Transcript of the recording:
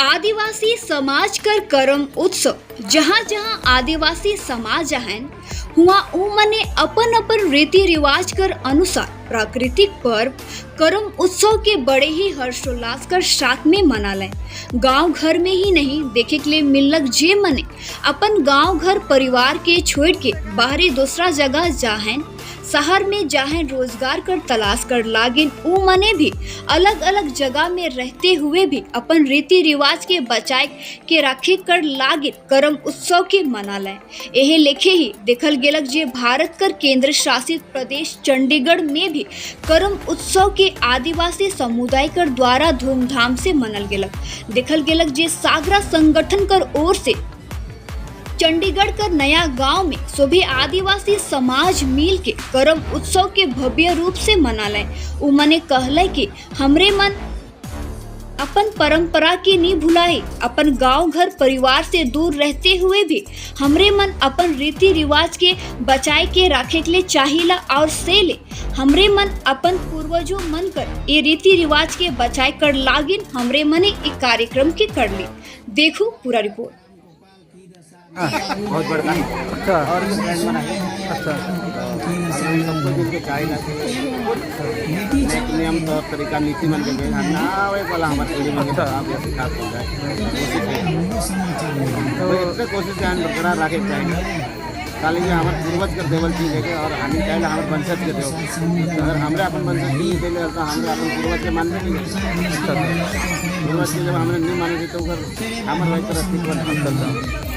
आदिवासी समाज कर करम उत्सव। जहाँ जहाँ आदिवासी समाज आहन, हुआ उ मने अपन अपन रीति रिवाज कर अनुसार प्राकृतिक पर्व करम उत्सव के बड़े ही हर्षोल्लास कर साथ में मना लें। गांव घर में ही नहीं देखे के लिए मिलक, जे मने अपन गांव घर परिवार के छोड़ के बाहरी दूसरा जगह जाहन, शहर में जाहन, रोजगार कर तलाश कर लागिन, उ मने भी अलग अलग जगह में रहते हुए भी अपन रीति रिवाज के बचाए के रखे कर लागिन करम उत्सव के मना लें। एहे लेखे ही देखल गेलक जे भारत कर केंद्र शासित प्रदेश चंडीगढ़ में भी करम उत्सव के आदिवासी समुदाय कर द्वारा धूमधाम से मनल गेलक। देखल गेलक जे सागरा संगठन कर ओर से चंडीगढ़ कर नया गांव में सभी आदिवासी समाज मिल के करम उत्सव के भव्य रूप से मनाले। उ मने कहले कि हमरे मन अपन परंपरा के नहीं भुलाए। अपन गांव घर परिवार से दूर रहते हुए भी हमरे मन अपन रीति रिवाज के बचाए के रखे के लिए चाहिला और से ले हमरे मन अपन पूर्वजों मन कर ये रीति रिवाज के बचाए कर लागिन हमरे मने एक कार्यक्रम के कर ली। देखो पूरा रिपोर्ट। बहुत बड़का और ब्रांड बना है। हम सबको मिलके चाहिए कि एक नियम तौर तरीका नीति मन के गए ना आवे वाला हमारे पीढ़ी मन के आप या सिखा जाए कोशिश है। तो इतने कोशिश के बरकरार रखे के चाहिए। खाली ये हमारे पूर्वज कर देवल चीज है के और हम चाहे हमारे वंशज के देव। अगर हमरे अपन वंशज के नहीं देले तो हमरे अपन पूर्वज के मानबे नहीं। पूर्वज के जब हमने नहीं माने थे तो ओकर हमर वही तरह अस्तित्व नहीं।